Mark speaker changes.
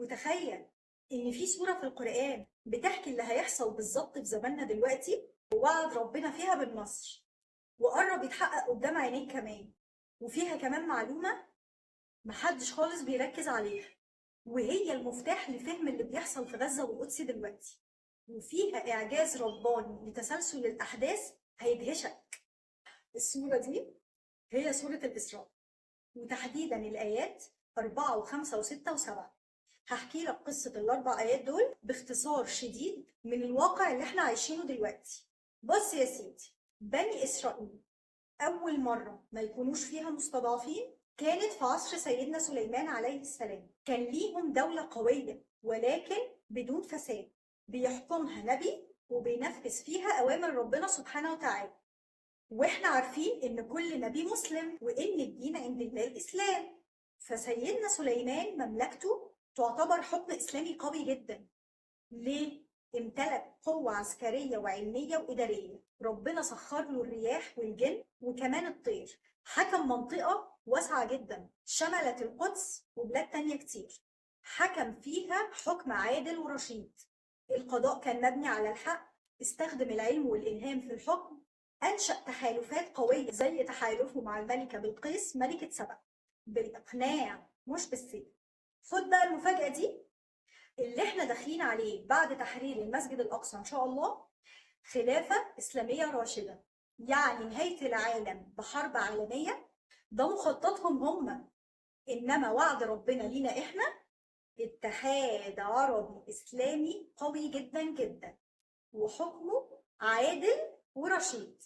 Speaker 1: وتخيل إن في سورة في القرآن بتحكي اللي هيحصل بالظبط في زماننا دلوقتي، ووعد ربنا فيها بالنصر وقرب يتحقق قدام عينيك كمان. وفيها كمان معلومة محدش خالص بيركز عليها، وهي المفتاح لفهم اللي بيحصل في غزة والقدس دلوقتي. وفيها إعجاز رباني لتسلسل الأحداث هيدهشك. السورة دي هي سورة الإسراء، وتحديدا الآيات 4 و5 و6 و7. هحكي لك قصة الأربع آيات دول باختصار شديد من الواقع اللي احنا عايشينه دلوقتي. بص يا سيدي، بني إسرائيل أول مرة ما يكونوش فيها مستضعفين كانت في عصر سيدنا سليمان عليه السلام. كان ليهم دولة قوية ولكن بدون فساد، بيحكمها نبي وبينفذ فيها أوامر ربنا سبحانه وتعالى. واحنا عارفين ان كل نبي مسلم وان الدين عند الله الاسلام، فسيدنا سليمان مملكته تعتبر حكم اسلامي قوي جدا. ليه؟ امتلك قوة عسكرية وعلمية وإدارية، ربنا سخر له الرياح والجن وكمان الطير. حكم منطقة واسعة جدا شملت القدس وبلاد تانية كتير، حكم فيها حكم عادل ورشيد. القضاء كان مبني على الحق، استخدم العلم والإلهام في الحكم، أنشأ تحالفات قوية زي تحالفه مع الملكة بلقيس ملكة سبأ بالإقناع مش بالسيف. خد بقى المفاجأة دي اللي احنا داخلين عليه بعد تحرير المسجد الأقصى إن شاء الله، خلافة إسلامية راشدة، يعني نهاية العالم بحرب عالمية. ده مخططهم هم، إنما وعد ربنا لينا احنا اتحاد عربي إسلامي قوي جدا جدا وحكمه عادل ورشيد.